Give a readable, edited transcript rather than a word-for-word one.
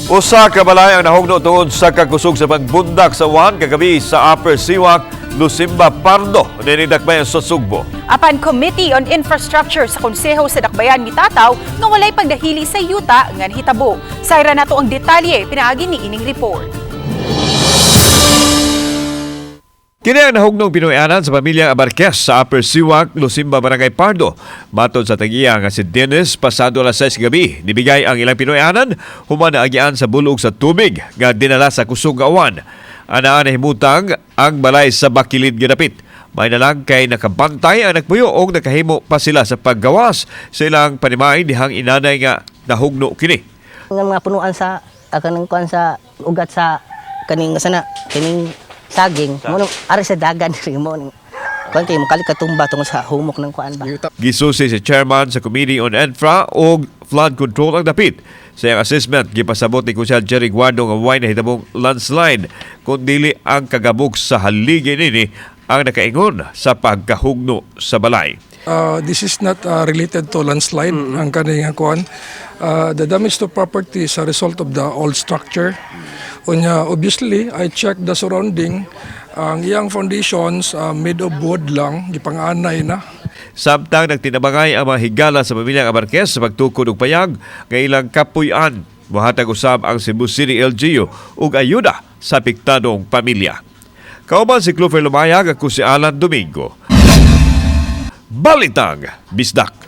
Usa ka balay ang nahugno tungod sa kakusog sa pagbundak sa uwan kagabi sa Upper Siwak, Lusimba, Pardo, niining dakbayan sa Sugbo. Apan Committee on Infrastructure sa Konseho sa Dakbayan mitataw nga walay pagdahili sa yuta nga nahitabo. Sayra nato ang detalye pinaagi ni ining report. Kini ang nahugnong Pinoyanan sa pamilyang Abarquez sa Upper Siwak, Lusimba, Barangay Pardo. Matod sa tag-iya nga si Dennis, pasado alas 6 gabi, nibigay ang ilang Pinoyanan, human naagian sa bulog sa tubig nga dinala sa kusog nga uwan. Anaa nahimutang ang balay sa bakilid nga dapit. May nalang kay nakabantay ang nagpuyo og nakahimo pa sila sa paggawas sa ilang panimay dihang inanay nga nahugno kini. Nga mga punuan sa kanang kuan sa ugat sa kaning sana kining saging mo nung ari sa dagan diri mo ning kuan kay mo katumba tungod sa humok ng kuan ba. Gisusi si chairman sa Committee on Infra og Flood Control ang dapit. Sa iyang assessment, gipasabot ni Konsehal Jerry Guardo nga way nahitabong landslide kung dili ang kagabok sa haligi nini ang nakaingon sa pagkahugno sa balay. This is not related to landslide ang kaning kuan. The damage to property is a result of the old structure. Unya, obviously, I checked the surrounding. Ang iyang foundations made of wood lang, gipanganay na. Samtang nagtinabangay ang mga higala sa pamilyang Abarquez sa pagtukod og payag nga ilang kapuy-an. Mohatag usab ang Cebu City LGU og ayuda sa apektadong pamilya. Kauban si Clover Lumayag, ako si Alan Domingo. Balitang Bisdak.